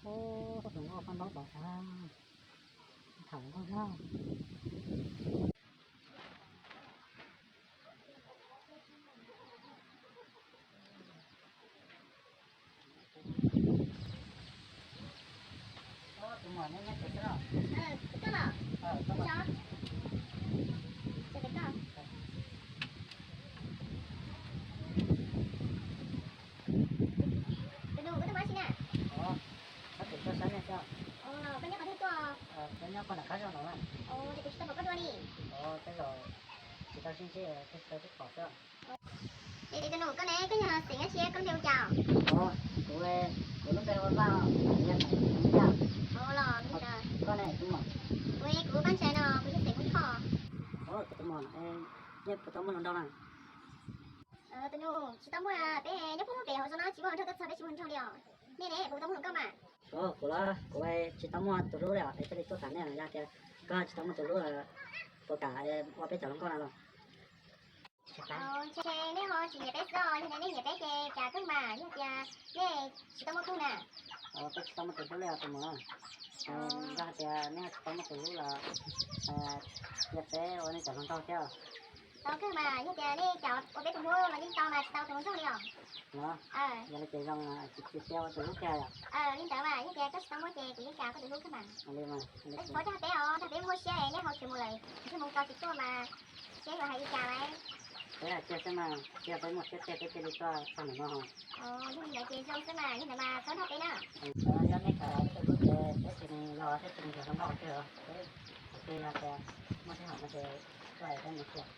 Tus nkauj pab ntaub tod, tham nkauj no. Tus muam, neb nyob tsev xwb los? Tus nus, koj tuaj ua dab tsi na? Koj nyob qhov twg tuaj? Koj nyob qhov nram qab zos no na. Ces kuv tsis tau pom koj dua li. Tej zaum tsis tau sib ntsib, koj tsis tau sib pom xwb. Es tus nus, koj ne, koj yog xeem dab tsi, koj lub npe hu cas? Kuv, kuv lub npe hu Vaj, kuv yog xeem Hmoob Yaj. Koj ne tus muam? Kuv, kuv Paj Ntshai no, kuv yog xeem Hmoob Thoj. Tus muam, nej puas tau muaj hluas nraug na? Tus nus, tsis tau muaj, peb nyob puag pem hauv zos no tsis muaj hluas nraug tuaj txog, peb tsis muaj hluas nraug li os. Nej ne, puas tau muaj hluas nkauj mas? Kuv los kuv tsis tau muaj tus hlub li os, es thiaj li tuaj tham nej. Yog tias koj tsis tau muaj tus hlub, puas kam ua peb cov hluas nkauj na los? Ntshe nej ho tsis nyiam peb xwb os, yog tias nej nyiam peb ces cas kawg mas, yog tias nej tsis tau muaj kawg na. Peb tsis tau muaj tus hlub li os tus muam. Yog hais tias nej tsis tau muaj tus hlub los cia peb ua nej cov hluas nkauj thiab. Tau kawg mas, yog tias nej cas ua peb tus hlub los yeej tau mas, tsis tau tus hluas nraug li os. Yog li ces zoo, cia peb ua tus hlub kiag yom. Li ntawd mas, yog tias koj tsis tau muaj ces kuv yeej cas koj tus hlub kawg mas. Tab sis thov coj peb os, yog peb muaj siab nej ho tsis mus lawm, ntshe mus tau tsis tuaj mas siab yuav hais li cas lawm. Peb hais tiag xwb mas, tsis yog peb muaj siab tiag peb thiaj li tuaj txog ntawm no. Yog li ntawd ces zoo xwb mas, yog ntawd mas txhob nrog peb na. Yog nej kam ua tus hlub ces peb tsis mus los thiab tsis mus nrog hluas nkauj kiag, peb tus twg yog tias muaj sij hawm no ces tuaj es peb mus thiab.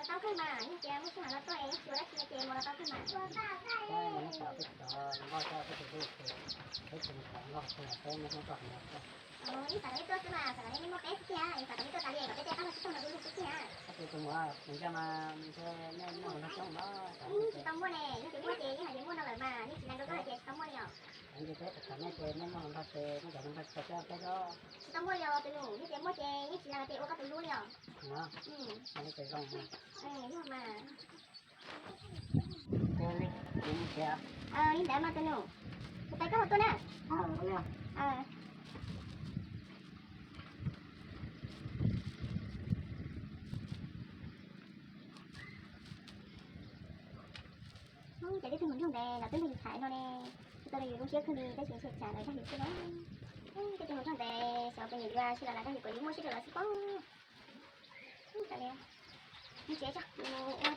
Tau kawg mas, yog tias muaj sij hawm no tuaj es tsis ua dab tsi no ces mus los tau kawg mas. Yog nej kam ua peb cov hluas nkauj thiab peb tus hlub ces peb tsis mus nrog hluas nkauj kiag, peb muaj hnub tuaj no thiab. Ib xav kom nej tuaj xwb mas, xav kom nej muaj peb xwb tiag, xav kom nej tuaj tas li kom peb tej qab muaj sib tau no du lug xwb tiag. Koj tus tus muam, kuv ntsia mas ntshe nej muaj hluas nraug coob mas. Yeej tsis tau muaj ne, yog tias muaj ces yeej hais tias muaj no lawm mas, yeej tsis hais rau koj hais tias tsis tau muaj li os. Ntshe peb tham nej ces nej muaj hluas nraug ces nej cov hluas nraug tsis tau coj peb thiab. Tsis tau muaj li os tus nus, yog tias muaj ces yeej tsis hais tias ua koj tus hlub li os. Yog mas. Li ntawd mas tus nus, kuv pais koj ho tuaj na. Ub, cas tej tug hluas nraug ntawd lawv twb nrog yus tham no ne, tsis tau li yus zoo siab kawg li, tab sis ntshe tsam lawv dag yus xwb na. Tej tug hluas nraug ntawd xyov puas nyiam yus, sib los lawv dag yus kom yus muaj sij hawm los xwb pob. Ub, tas li, mus tsev tso, mus ua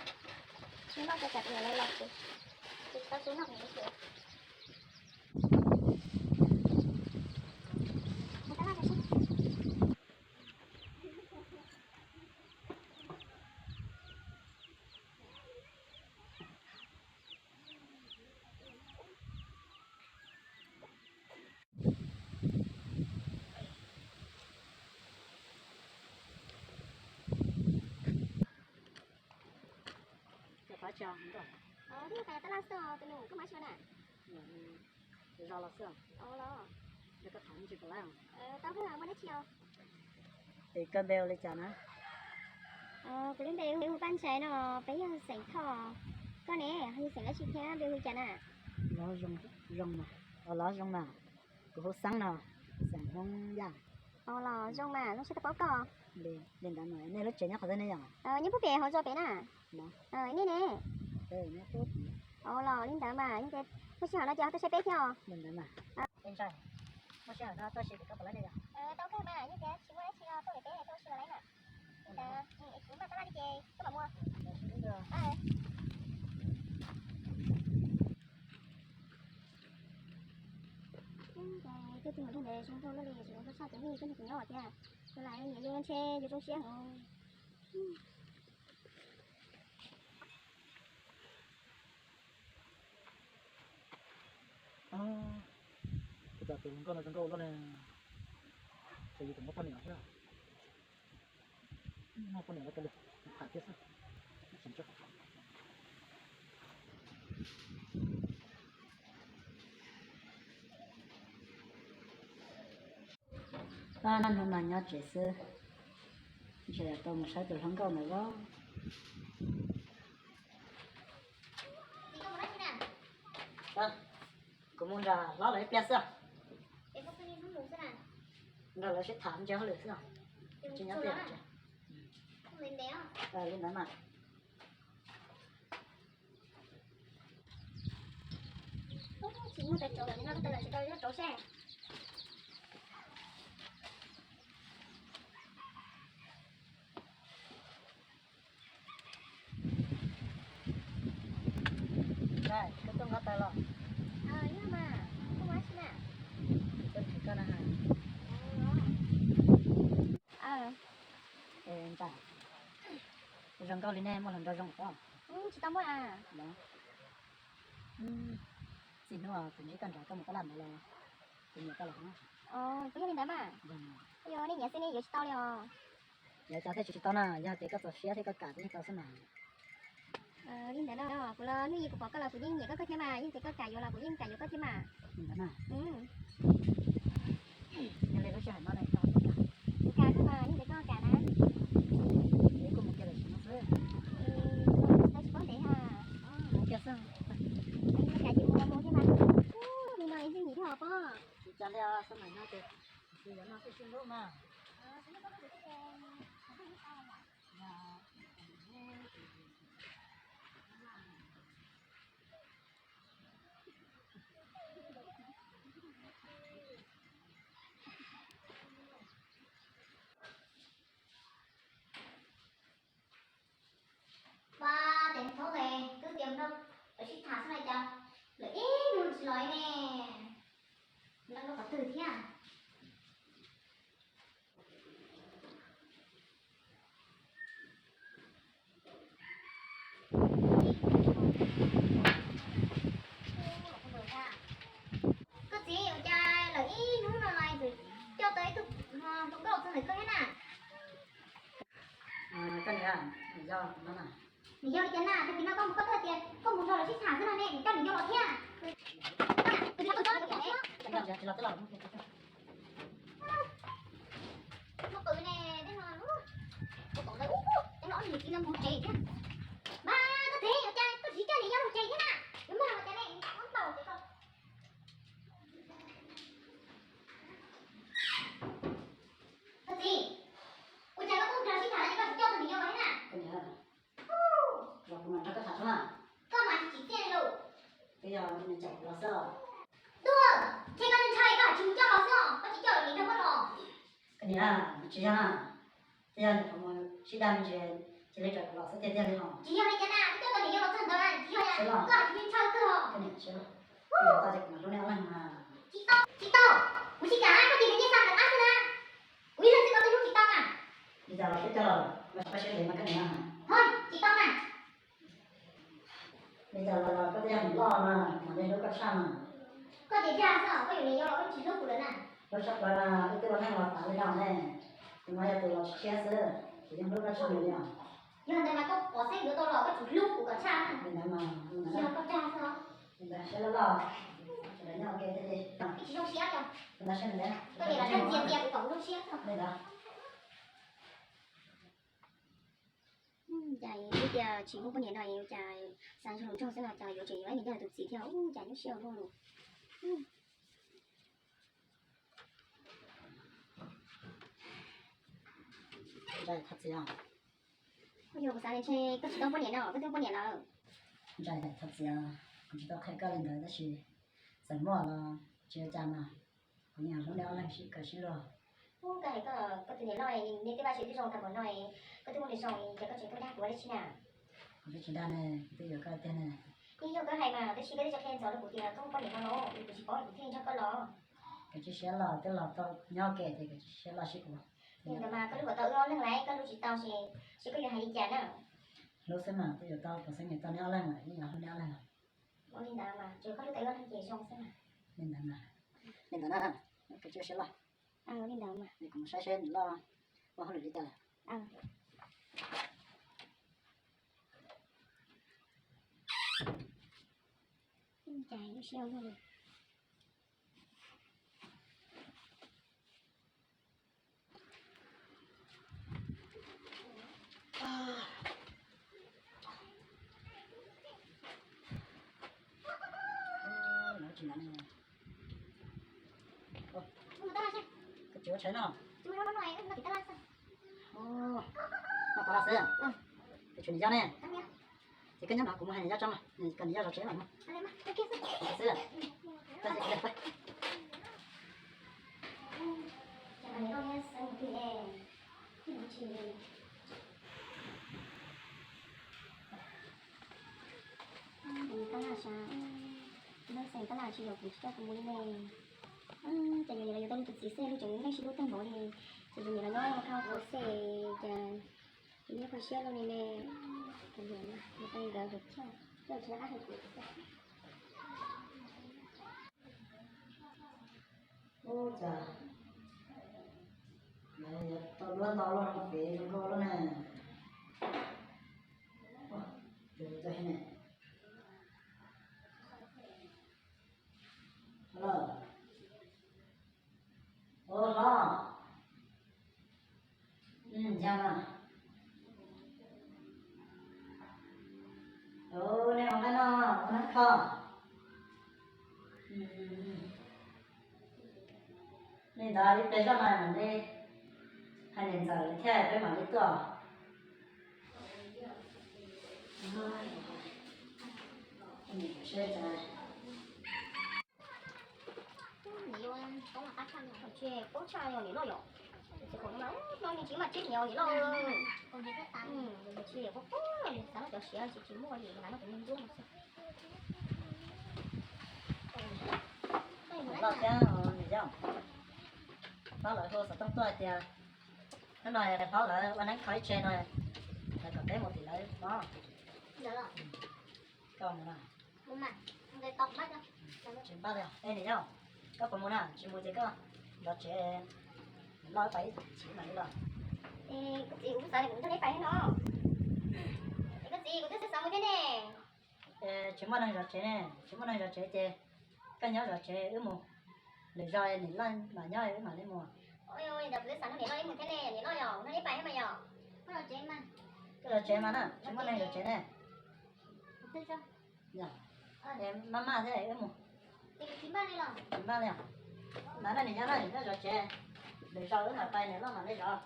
su noj tso, tsam tus niam lawv los tsev, tsis tau su noj li tsev. Twb tab laj xwb tus nus, koj mas tsis los na? Zos los xwb. Yog koj tham me ntsis puas laib? Tau kawg, muaj dab tsi os? Es koj npe hu li cas na? Kuv lub npe hu Paj Ntshai no, peb yog xeem Thoj. Koj ne, yog xeem dab tsi thiab npe hu li cas na? Los Zoo mas, kuv hu Xeeb no, xeem Hmoob Yaj. Los Zoo mas, zoo siab tau paub koj. Li ntawd mas nej lub tsev nyob qhov twg ne yom? Nyob puag pem hauv zos pem na. Nej ne? Los li ntawd mas, yog tias muaj sij hawm no ces ho tuaj saib peb thiab os. Li ntawd mas. Muaj sij hawm no tuaj si pem koj puas laib ne yom? Tau kawg mas, yog tias tsis muaj dab tsi no tuaj pem peb tuaj si puas laib na. Li ntawd, kuv maj tab laj li ces koj mam mus. Tej tug hluas nraug ntawd zoo nkauj luaj li, tsis zoo nkauj tshaj cov nej tuaj nrog kuv nyob thiab. Kuv lam nyiam yus ntshe yus zoo siab heev. Kuv cas tus hluas nkauj no zoo nkauj ua luaj ne, ces yus tseem muaj poj niam thiab. Muaj poj niam los cia li tham thiab xwb. Pab, hnub no nyob tsev xwb, ntshe tau mus saib tus hluas nkauj ntawd los. Kuv mus nram hlob lawv ib pliag xwb. Nrog lawv sib tham ntsia hauj lwm xwb os. Tsis nyob twj ywm. Li ntawd mas. Tsis muaj tes tsov los no, koj tes lawm tsis tau nyob rau seb. Koj tuaj nqa taws los? Yog mas, tuaj ua dab tsi na? Tuaj nrhiav koj na. Ntawm, zoo nkauj li nej muaj hluas nraug zoo os? Tsis tau muaj. Txij hnub kuv ntsib koj nrad koj mus tab laj ntawd los kuv nyiam koj lawm. Puas yog li ntawd mas? Yog nej nyiam xwb nej yuav tsis tau li os. Yuav cas thiaj tsis tau na, yog tias koj txaus siab thiab koj kam thiaj tau xwb mas. Li ntawd no, kuv los hnub ib kuv pom koj los kuv yeej nyiam koj koj thiab mas, yog tias koj kam yuav los kuv yeej kam yuav koj thiab mas. Li ntawd na. Yog li lub sij hawm no ne, kuv kam koj mas, yog tias koj kam na. Kuv mus kiag lawm tsis mus xwb. Tsis paub ntev ha. Mus kiag xwb. Kam ces kuv mus thiab mas. Ub, li no yeej yim thiab os pob. Tsis cas li os, xab maim no ces tsis yuav no xwb sib hlub mas. Pab tes thoob tes twb tias nrog lawv sib tham xwb na cas lawv ib hnub tsis los li ne. Lawv lub qhov twg thiab? Koj txiv, ua cas lawm ib hnub no los tseem coj tau ib tug hluas nkauj txog ntawm koj thiab na? Koj niam, nws yog no na. Nws yog li cas na? Tag kis no koj mus koj twb hais tias koj mus nrog lawv sib tham xwb no ne, nws coj nws yau los thiab. Muab qw ne, tej no, tej no ob niam txiv no mus tsev thiab. Mas koj txiv, ua cas koj tsis coj nws yau los tsev thiab na? Yuav mag los cas ne, nws ntaus ces koj. Koj txiv, ua cas koj tuaj nrog sib tham no ces koj tsis coj tug niam yau los thiab na? Los kuv mam nrog koj tham xwb na. Koj mas tsis tsim txiaj li lauj. Twb yog nws coj kuv los xwb os. Tuaj, ntshe koj ntshai koj tsis mus coj los xwb os, koj tsis coj los nws nrog koj los. Koj niam, tsis yog na. Twb yog niam qhuav mus sib dag me ntsis, cia li raws kuv los xwb tiag tiag li hos. Tsis yog li cas na, twb coj tau niam yau los txog ntawd, tsis yog li cas, koj tsis ntshaw kawg os. Koj niam, tsis yog, kuv yuav tau ces kuv mam hlub nej ob leeg na. Tsis tau, tsis tau, kuv tsis kam, koj cia li nyiaj xa ntawm qab xwb na. Kuv ib leeg xwb koj twb hlub tsis tau na. Li cas los twb coj los, koj siab ntev mas koj niam. Tsis tau na. Li cas los koj twb yog niam loj mas, mam li hlub koj tshaj mas. Koj ces dag xwb, koj yuav niam yau los koj tsis hlub kuv lawm na. Hlub tshaj plaws mas wb twb ua neej los tas li no ne, kuv mas yog tus los tshiab xwb, kuv yeej hlub koj tshaj nws li os. Yog ntawd mas koj pom xeeb yuav tau los koj tsuas hlub kuv kom tshaj na. Li ntawd mas, yog koj dag xwb. Li ntawd siab loj loj, sawv daws nyob ua ke thiaj li. Ib tsis zoo siab li. Li ntawd siab ntev. Koj ces los dag ntxias ntxias kuv kom kuv zoo siab xwb. Li ntawd. Cas ua cas tsis muaj poj niam no ua cas xav nrog luag nrog xwb no cas yuav tseem yuav ib niag yog tus txiv thiab, ua cas nyuaj siab ua luaj li. Ntshai thov txim os. Koj yog kuv xav tias ntshe koj tsis tau poj niam no, koj twb muaj poj niam lawm. Ntshai thov txim os, kuv tsis tau qhia koj li ntawd tab sis txawm muaj los tsis ua cas mas, kuv yeej hlub nej ob leeg sib kawg sib luag. Ub, koj hais koj, koj tus niam loj, nej tej vaj tsev twb zoo tag npaum no, koj twb muaj nws zoo ces koj tseem tuaj dag kuv ua dab tsi na? Kuv twb tsis dag ne, kuv twb yuav koj tiag ne. Yeej yog koj hais mas, tab sis koj twb tsis qhia ntxov rau kuv tias koj muaj poj niam no los, kuv tsis paub kuv thiaj nrog koj los. Kav tsij siab loj, twb los tau nyob ua ke ces kav tsij siab loj sib ua. Li ntawd mas koj hlub kom tau wb ob leeg lauj, koj hlub tsis tau ces koj yuav hais li cas na? Hlub xwb mas, twb yuav tau pov xeeb yuav tau neb ob leeg lawm, yeej yuav hlub neb ob leeg. Ua li ntawd mas, tsuas koj hlub tau wb ob leeg ces zoo xwb mas. Li ntawd mas, li ntawd na, kav tsij siab loj. Li ntawd mas, kuv mus saib seb niam loj ua hauj lwm li cas lawm. Cas nyuaj siab ua luaj li. Ua tshais no. Noj tas laj xwb. Ces tshuav niam yau ne. Ces koj nyob no kuv mus hais niam yau tso mas, kom niam yau zov tsev mas. Xwb. Tab laj sav, tab laj tsis yog kuv tsis coj kuv mus li ne. Ces yus niam los yus tau lub tus txiv xwb, lub tseem neej sib hlub tag npaum li. Ces yus niam los nyob khau kuv xwb, ces yus niam kho siab loj li ne. Ces yus niam nkawd coj, coj tsis qab hais kuv. Ub, cas lawv yuav tau duab ntau luaj no pem zoo nkauj luaj na. Tus tus ne. Hlob. Ua hlob. Ntag mas. Ua nej ua nqaij noj ua nqaij kho. Li ntawd ib pliag zoj no mam li hais niam ntxawm thiab peb mam li tuaj. Niam yuav toob qab tshaj, tsis paub tshaj yog niam loj yom. Txiv qhov no mas no nws tsis mas tsis nyiam niam loj. Tsis paub, xav noj cov siav tsis tsis muaj li, xav noj cov me ncuab no xwb. Niam loj thiab niam yau, Hlob lawv hu xov tooj tuaj hais tias hnub no Hlob lawv ua neeb kho ib tse no, lawv kom peb mus tim lawv no. Koj mus na. Tsis npaj li. Ej niam yau, koj puas mus na? Tsis mus ces koj zov tsev, niam loj pais ib chim mam li los. Koj txiv, kuv twb xav kuv nrog neb pais thiab no. Es koj txiv, kuv twb xav mus thiab ne. Tsis muaj neeg zov tsev ne, tsis muaj neeg zov tsev ces koj nyob zov tsev wb mus. Lwm zaus niam loj mam nyob wb mam li mus. Ntawd kuv twb xav nrog niam loj wb mus thiab ne, niam loj yom, nrog neb pais thiab mas yom. Koj zov tsev mas na, tsis muaj neeg zov tsev ne. Maj maj thiab wb mus. Tsis npaj li os. Mas na niam yau na, nyob zov tsev, lwm zaus wb mam pais niam loj mam li zov.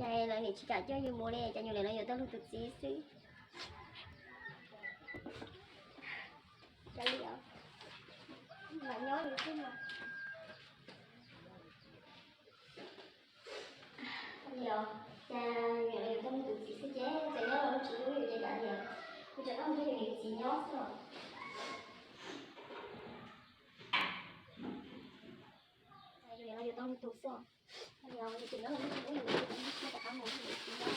Cas lawv nim tsis kam coj yus mus li, cas yus niam los yuav tau luag tus txiv xwb. Cas li os, lam nyob yus xwb no. Li os, cas yus niam los yuav tau luag tus txiv xwb ces txawm nyob los tsis hlub yus ces cas li os. Kuv tseem nrog yus niam yus txiv nyob xwb os. Yus niam los yuav tau luag tus xwb os. Yus tseem nyob los tsis hlub yus, yus rov qab mus nrog yus txiv nyob.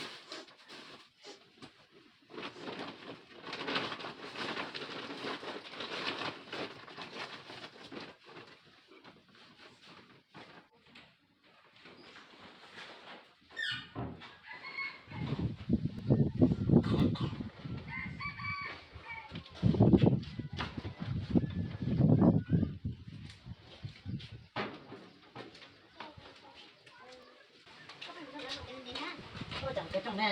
Ua cas kev rooj ne?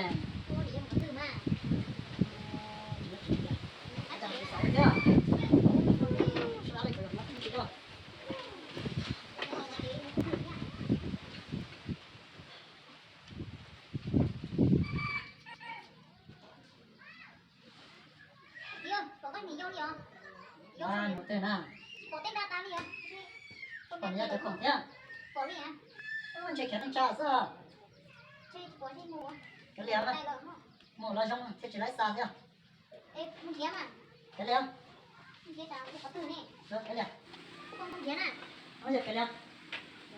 Pom koj niam yau li os. Yau, mus twg na? Pom tej nra tas li os. Pom niam yau cov khoom thiab. Pom li os. Ntshe khiav neej tsa xwb. Kav liam, mus los zoo thiaj tsis laib xa thiab. Kav liam. Kav liam. Yog kav liam.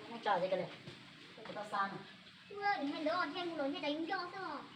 Neej tsa ces kav liam. Kuv tau xa no. Ua, nws hais ntawd thiaj mus los ntshe cas yus nco xwb.